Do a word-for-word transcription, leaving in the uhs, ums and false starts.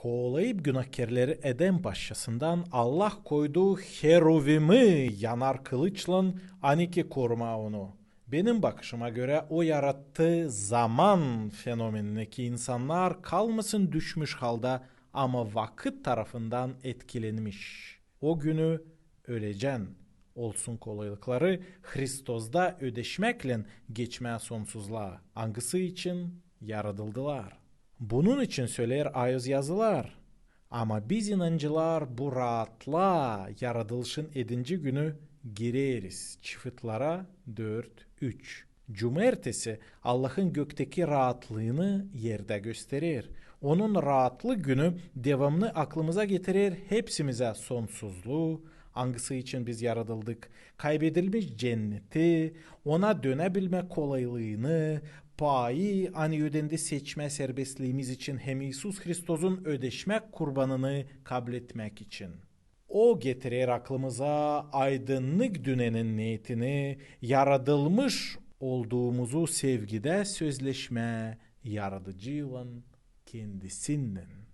Kovalayıp günahkerleri Eden başçasından, Allah koydu heruvimi yanar kılıçlan, ani ki korumaa onu. Benim bakışıma görä, o yarattı zaman fenomenini, ki insannar kalmasın düşmüş halda, ama vakıt tarafından etkilenmiş. O günü ölecän olsun kolaylıkları Hristozda ödeşmäklän geçmää sonsuzlaa, angısı için yaradıldılar. Bunun için söleer ayız yazılar. Ama biz, inancılar, bu raatlaa yaradılışın edinci günü gireriz. Çifıtlara dört üç. Cumertesi Allahın gökteki raatlıını erdä gösterer. Onun raatlı günü devamnı aklımıza getirer hepsimizä sonsuzluu, angısı için biz yaradıldık, kaybedilmiş cenneti, Ona dönebilmä kolaylıını, paayı, ani ödendi seçmä serbestliimiz için hem İisus Hristozun ödeşmäk kurbanını kabletmäk için. O getirer aklımıza aydınnık dünnenin neetini, yaradılmış olduumuzu sevgidä sözleşmää Yaradıcıylan, Kendisinnän.